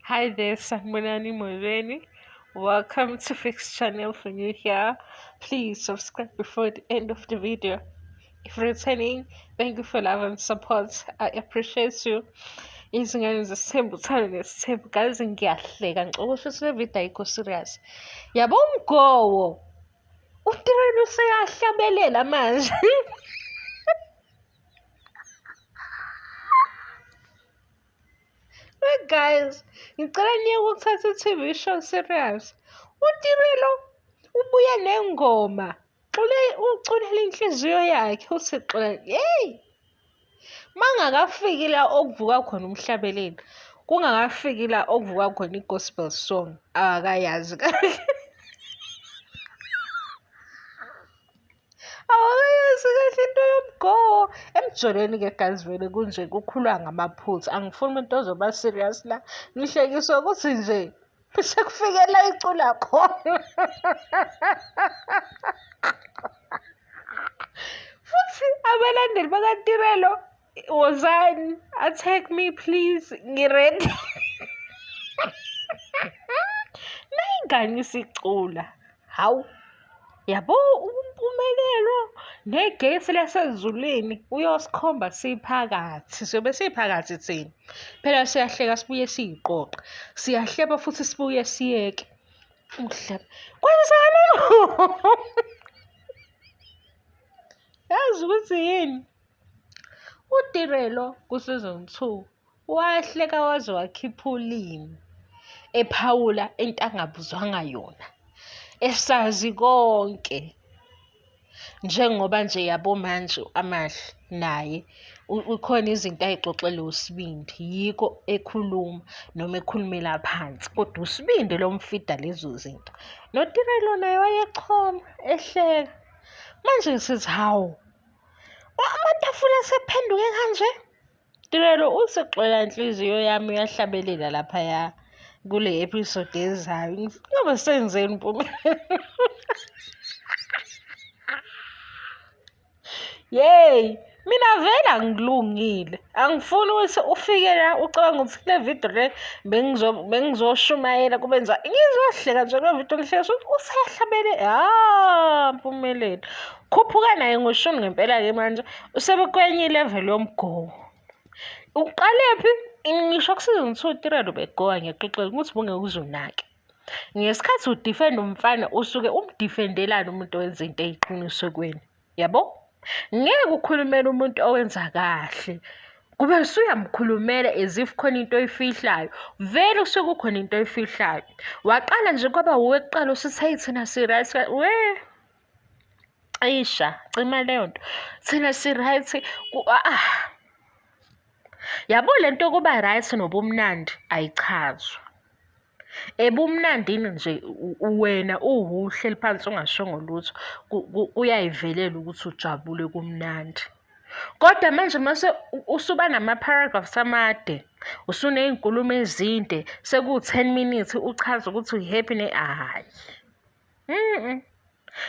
Hi there, Sanibonani Molweni. Welcome to Fix Channel for new here. Please subscribe before the end of the video. If returning, thank you for love and support. I appreciate you. Izingane zesithembu uthando nesithembu guys ngiyahleka ngicela ukuthi le video ayikho serious. Yabo umgowo. UTirelo useyahlabelela manje. Hey guys, ngicela niyeke ukuthatha i-TV show serious. UTirelo ubuye nengoma. Xule uculela inhliziyo yakhe uthi xule hey. Mangakafiki la okuvuka khona umhlabeleli, kungakafiki la okuvuka khona i-gospel song akakayazi kahle. Awakayazi kahle into yomgowo. Emjolweni-ke guys vele kunje kukhulwa ngamaphutha. Angifuni umuntu ozoba serious la. Ngihlekiswa ukuthi nje sekufike la icula khona. Futhi abalandeli bakaTirelo wozani attack me please ngiready. Nayingane isicula. Hawu. Yabo uMpumelelo negesi lasezulwini uyosikhomba siphakathi, siyobe siphakathi thina. Phela siyahleka sibuye siyiqoqe, siyahleba futhi sibuye siyeke. Umhlaba kwenzani? Yazi ukuthi yini? UTirelo ku-season 2 wahleka waze wakhipha ulimi ephawula into angabuzwanga yona esazi konke njengoba nje yabo manje amahle naye ukhona izinto ayixoxele uSibindi yikho ekhuluma noma ekhulumela phansi kodwa uSibindi lomfida lezo zinto noTirelo naye wayechoma ehleka manje sithi hawu amatafula asephenduke kanje Tirelo usixola inhliziyo yami uyahlabelela laphaya kule episode ezayo. Ngabe senzeni Mpumelelo? Yey, mina vele angilungile. Angifuni ukuthi ufike la ucabanga ukuthi kule video le bengizoshumayela kube nza ngizohleka nje kule video ngihleka ukuthi useyahlabele. Ha, Mpumelelo. Khuphuka naye ngoshuni ngempela-ke manje usebekwenye ilevel yomgowo. Uqalephi? Ngisho ku-season 2 Tirelo begowa ngiyexoxela ukuthi ubungeke uze unake. Ngesikhathi udifenda umfana usuke umdifendelani umuntu owenza into eyiqiniso kweni. Yabo? Ngeke ukhulumele umuntu owenza kahle. Kube usuyamkhulumela as if khona into oyifihlayo. Vele kusuke kukhona into oyifihlayo. Waqala nje kwaba wuwe kuqala usuthi hey thina si-right we cisha cima leyo nto thina si-right ah yabo le nto yokuba right nobumnandi ayichazwa ebumnandini nje wena uwuhleli phansi ungashongo lutho kuyayivelela ukuthi ujabule kumnandi kodwa manje mase usuba nama-paragraphs amade usuney'nkulumo ezinde sekuwu-10 minutes uchaza ukuthi uyi-happy ne hhayi Mm.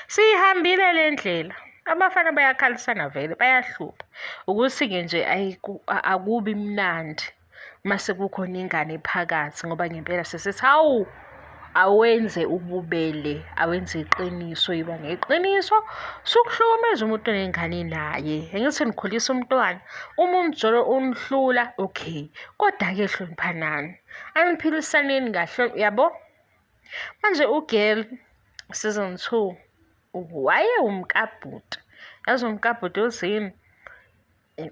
Siyihambile le ndlela. Abafana bayakhalisana vele bayahlupha. Ukuthi-ke nje akubi mnandi mase kukhona ingane phakathi ngoba ngempela sesithi hawu awenze ububele awenze iqiniso yiba neqiniso sukuhlukumeza umuntu onengane naye angithi nikhulisa umntwana uma umjolo unihlula okay kodwa-ke hloniphanani aniphilisaneni kahle yabo. Manje uGirl season 2 wayewumkabhuti. Yazi umkabhuti uzini?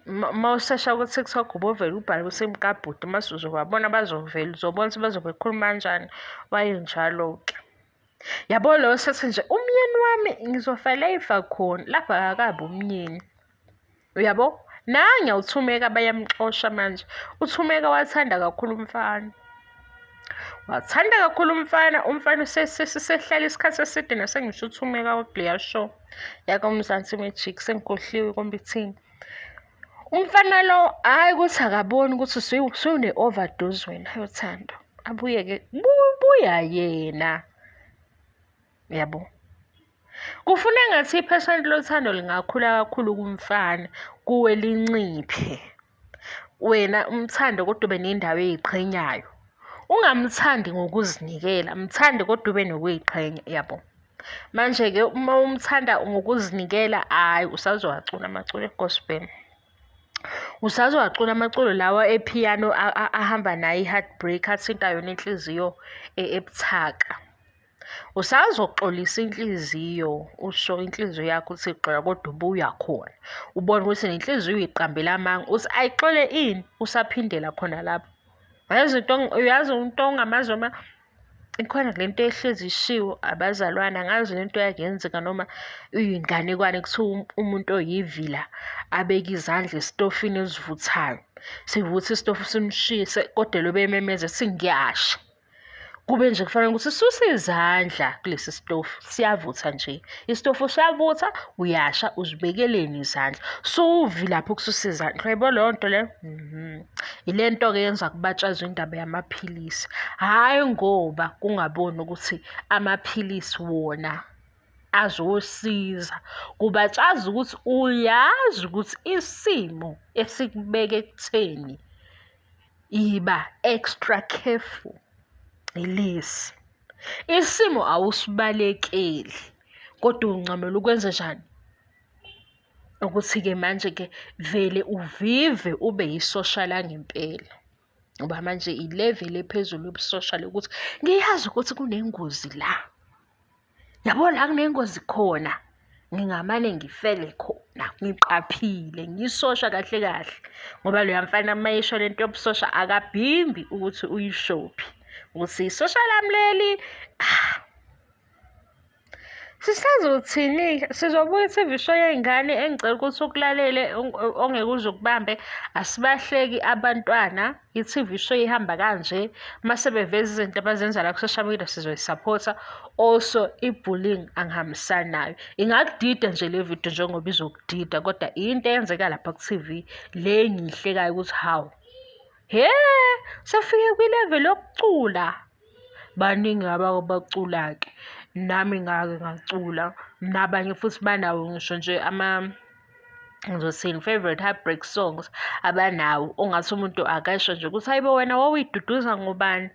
Uma usesha ku-TikTok ubovele ubhale ukuthi mkabhuti mase uzobabona bazovela uzobona ukuthi bazobe bekhuluma kanjani. Wayenjalo-ke. Yabo lo sethi nje umyeni wami ngizofela ifa khona lapha akakabi umyeni. Uyabo? Nange uThumeka bayamxosha manje. UThumeka wathanda kakhulu umfana. Wathanda kakhulu umfana, umfana usehlala isikhathi eside nasengisho uThumeka wakuleya show yakoMzansi Magic sengikhohliwe kombe ithini. Umfana lo hhayi ukuthi akaboni ukuthi usune-overdose wena yothando. Abuye-ke, buya yena. Yabo. Kufuna engathi iphesenti lothando lingakhula kakhulu kumfana kuwe linciphe. Wena umthando kodwa ube nendawo eyiqhenyayo. Ungamthandi ngokuzinikela, mthande kodwa ube nokuyiqhenya, yabo. Manje-ke uma umthanda ngokuzinikela, hhayi usazowacula amaculo e-gospel. Usazowacula amaculo lawa ephiyano ahamba nayo i-heartbreak, athinta yona inhliziyo ebuthaka. Usazoxolisa inhliziyo, usho inhliziyo yakho uthi xola kodwa ubuya khona. Ubone ukuthi nenhliziyo uyiqambela amanga, uthi ayixole ini, usaphindela khona lapho. Yazi into, uyazi umuntu ongamazi noma ikhona le nto ehlezi ishiwo abazalwane, angazi le nto yake yenzeka noma iyinganekwane, kuthiwa umuntu oyivila abeke izandla esitofini esivuthayo. Sivutha isitofu simshise kodwa elobe ememeza ethi ngiyasha. Kube nje kufanele ukuthi suse izandla kulesi sitofu, siyavutha nje. Isitofu siyavutha, uyasha, uzibekeleni izandla. Suwuvilapha ukususa izandla. Uyayibona leyo nto leyo? Ile nto-ke eyenza kubatshazwe indaba yamaphilisi. Hhayi ngoba kungaboni ukuthi amaphilisi wona azosiza. Kubatshaza ukuthi uyazi ukuthi isimo esikubeke ekutheni yiba extra careful yilesi. Isimo awusibalekeli kodwa uncamela ukwenzenjani? Ukuthi-ke manje-ke vele uvive ube yisosha langempela. Ngoba manje i-level ephezulu yobusosha le ukuthi ngiyazi ukuthi kunengozi la. Yabo la kunengozi khona ngingamane ngifele khona ngiqaphile ngisosha kahle kahle ngoba loya mfana uma esho lento yobusosha akabhimbi ukuthi uyishophi ukuthi isosha lami leli. Ah. Sisazothini-ke? Sizobuka i-T_V show yey'ngane engicela ukuthi ukulalele ongeke uze ukubambe. Asibahleki abantwana, i-T_V show ihamba kanje. Uma sebeveza izinto abazenza la ku-social media sizoyisaphotha. Also i-bullying angihambisani nayo. Ingakudida nje le video njengoba izokudida kodwa into eyenzeka lapha ku-T_V le engiyihlekayo ukuthi hawu, hhe, sefike kwi-level yokucula. Baningi abake bacula-ke, nami ngake ngacula, nabanye futhi banawo ngisho nje ama, ngizothini, favourite heartbreak songs abanawo, ongathi umuntu akasho nje ukuthi hhayi bo wena wawuy'duduza ngobani.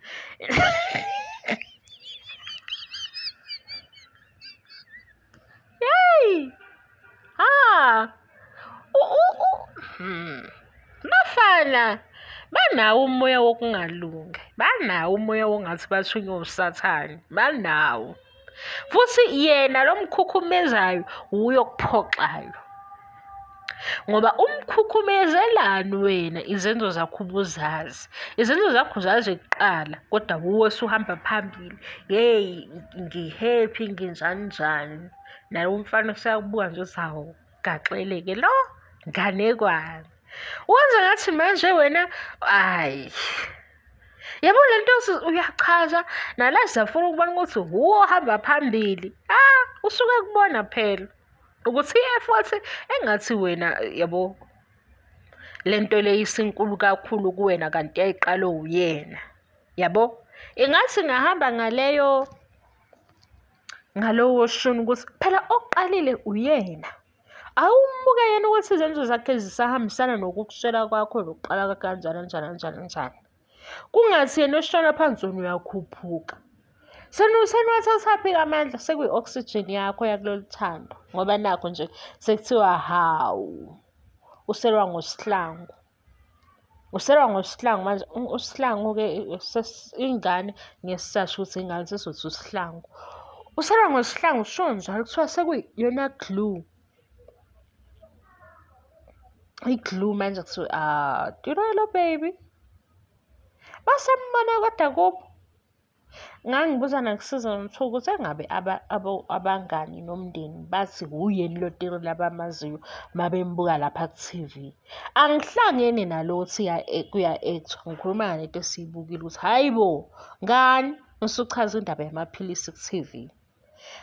Yeyi! Ha! Bafana banawo umoya wokungalungi, banawo umoya wongathi bathunywe uSathane, banawo. Futhi yena lo mkhukhumezayo wuye okuphoxayo. Ngoba umkhukhumezelani wena izenzo zakho ubuzazi. Izenzo zakho uzazi kuqala kodwa wuwe osuhamba phambili. Yeyi ngi-happy nginjani njani. Naye umfana useyakubuka nje uthi hawu gaxeleke lo nganekwane. Wenza ngathi manje wena hhayi. Yabo le nto uyachaza nala siyafuna ukubona ukuthi wuwe ohamba phambili. Ah usuke ekubona phela. Ukuthi i-effort engathi wena yabo le nto le isinkulu kakhulu kuwena kanti yayiqalwe uyena, yabo. Ingathi ingahamba ngaleyo ngalowo shuni ukuthi phela oqalile uyena. Awumbuke yena ukuthi izenzo zakhe zisahambisana nokukuswela kwakho nokuqala kwakhe kanjani kanjani kanjani kanjani. Kungathi yena oshona phansi wena uyakhuphuka. Seniwathathaphi-ke amandla? Sekuyi-oxygen yakho yakulolu thando ngoba nakhu nje sekuthiwa hawu uselwa ngosihlangu. Uselwa ngosihlangu manje usihlangu-ke ingane ngeke sisasho ukuthi ingane sesizothi usihlangu. Uselwa ngosihlangu kushiwo njalo kuthiwa sekuyiyona glue. I-glue manje kuthiwa ah, Tirelo baby. Basambona kodwa kubo. Ngangibuza naku-season 2 ukuthi engabe abangani nomndeni bathi wuyeni lo Tirelo abamaziyo uma bembuka lapha ku-T_V. Angihlangene nalo othi kuya-act-wa, ngikhuluma ngalento esiyibukile ukuthi hhayi bo, ngani usuchaza indaba yamaphilisi ku-T_V.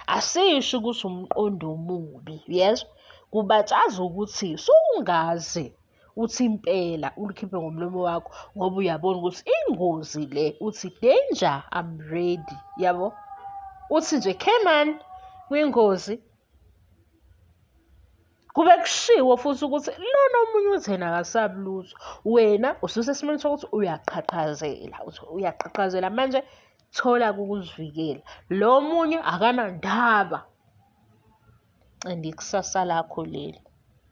Asisho ukuthi umqondo omubi, uyezwa? Kubatshazwa ukuthi sungaze uthi impela ulikhiphe ngomlomo wakho ngoba uyabona ukuthi ingozi le, uthi danger, I'm ready, yabo? Uthi nje come on, kwingozi. Kube kushiwo futhi ukuthi lona omunye uthi yena akasabi lutho. Wena ususesimweni sokuthi uyaqhaqhazela, uthi uyaqhaqhazela manje thola ukuzivikela. Lo omunye akanandaba and ikusasa lakho leli.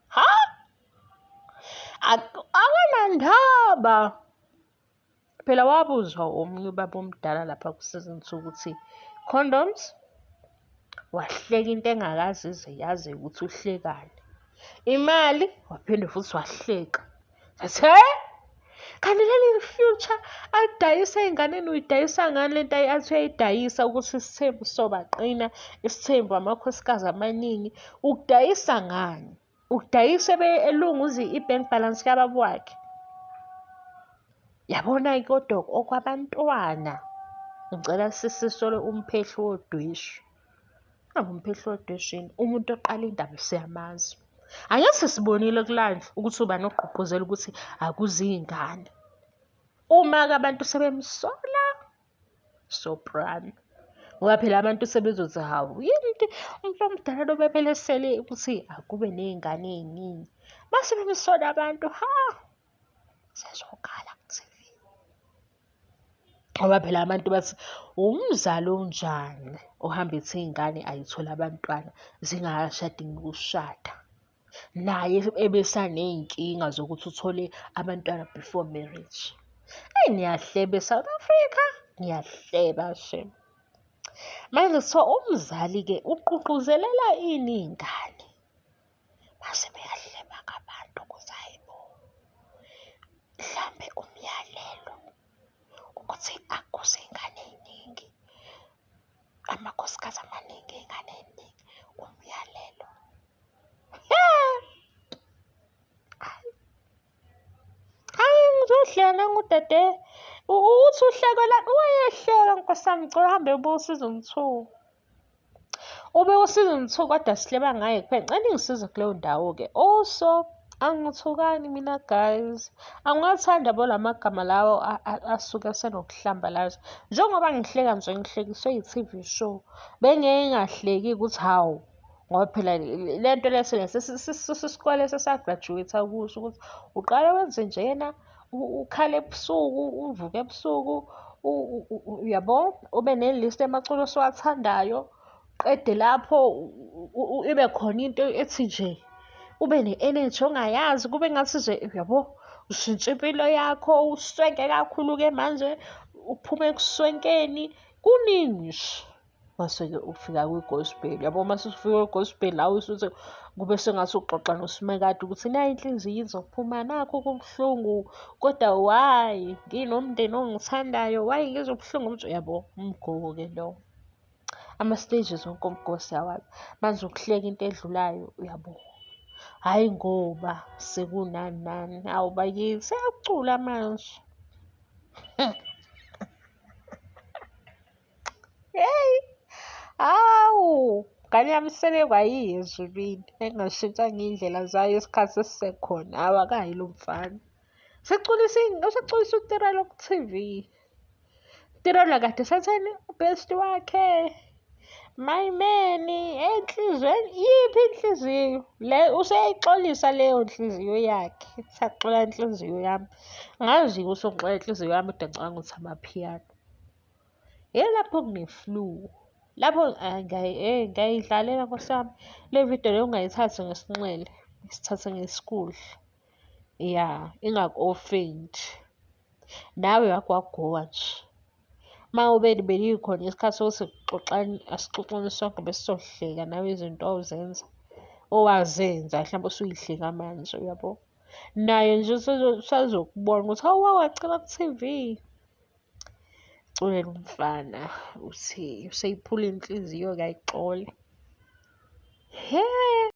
Ha? Akanandaba. Phela wabuzwa omunye ubaba omdala lapha ku-season 2 ukuthi condoms, wahleka into engakaze ize yazi ukuthi uhlekani. Imali, waphinde futhi wahleka. Ngathi he? Kanti leli future alidayisa ey'nganeni uyidayisa ngani lento athi uyayidayisa ukuthi isithembu sobaqina, isithembu amakhosikazi amaningi, ukudayisa ngani? Udayise elunguza i-bank balance kababa wakhe. Yabona-ke kodwa okwabantwana, ngicela sisisole umphehli wodweshu. Ngabe umphehli wodweshu yini? Umuntu oqala indaba siyamazi. Angithi sibonile kulandla ukuthi ubani ogqugquzela ukuthi akuze iy'ngane. Uma-ke abantu sebemsola, soprano. Ngoba phela abantu sebezothi hawu yini into umuntu omdala lo bebelesele ukuthi akube ney'ngane ey'ningi. Mase bemsola abantu ha sezokhala ku-T_V. Ngoba phela abantu bathi umzali onjani ohamba ethi iy'ngane ayithole abantwana zingakashadi nokushada. Naye ebesaney'nkinga zokuthi uthole abantwana before marriage. Eyi niyahleba e-South Africa, niyahleba shame. Manje kuthiwa umzali-ke ugqugquzelela ini iy'ngane? Mase beyahleba-ke abantu ukuthi hhayi bo, mhlambe umyalelo ukuthi akuze iy'ngane ey'ningi, amakhosikazi amaningi, iy'ngane ey'ningi, umyalelo. Hayi ngizohleka nangu udade uthi uhleko la wayehleka nkosi yami ngicela uhambe ubuke u-season 2. Ube u-season 2 kodwa sihleba ngaye kuphela. Ngicela ningisize kuleyo ndawo-ke. Also angithukani mina guys. Angiwathandi yabo la magama lawo asuke esenokuhlambalaza. Njengoba ngihleka nje ngihlekiswe i-T_V show. Bengeke ngingahleki ukuthi hawu ngoba phela le nto le isikole sesa-graduate-a kuso ukuthi uqala wenze njena, ukhale ebusuku, uvuke ebusuku, uyabo? Ube ne-list yamaculo osiwathandayo, qede lapho ibe khona into ethi nje ube ne-energy ongayazi kube ngathi nje uyabo, ushintsha impilo yakho, uswenke kakhulu-ke manje, uphume ekuswenkeni, kuningi nje. Mase-ke ufika kwi-gospel, yabo mase ufika kwi-gospel la usuthi kube sengathi uxoxa noSimakade ukuthi nayi inhliziyo izophuma nakhu kubuhlungu kodwa why nginomndeni ongithandayo, why ngizwa ubuhlungu obunje, uyabo? Umgowo-ke lowo. Ama-stages wonke omgowo siyawazi. Manje ukuhleka into edlulayo, uyabo? Hhayi ngoba sekunani nani, hawu bakithi seyakucula manje. Hey, hawu, ngane yami sele kwayiyo ezulwini engashintshanga iy'ndlela zayo isikhathi esisekhona. Hawu akayi lo mfana. Seculisa useculisa uTirelo ku-T_V. Tirelo kade setheni ubest wakhe. My man, enhliziyweni yiphi inhliziyo? Le useyayixolisa leyo nhliziyo yakhe. Saxola inhliziyo yami. Ngazi ukuthi ungixola inhliziyo yami kodwa ngicabanga ukuthi amaphiyano. Hheyi lapho kune-flu, lapho ngiyayidlalela nkosi yami. Le vidiyo le ungayithathi ngesinxele, isithathe ngesikudla. Ya, ingaku-offend-i. Nawe wake wagowa nje. Uma ube belikhona isikhathi sokuthi xoxani, asixoxeni sonke besizohleka nawe izinto owawuzenza, owazenza hlampe usuy'hleka manje uyabo. Naye nje usazokubona ukuthi hawu wake wacela ku-T_V. Culela umfana uthi useyiphula inhliziyo-ke ayixole. He.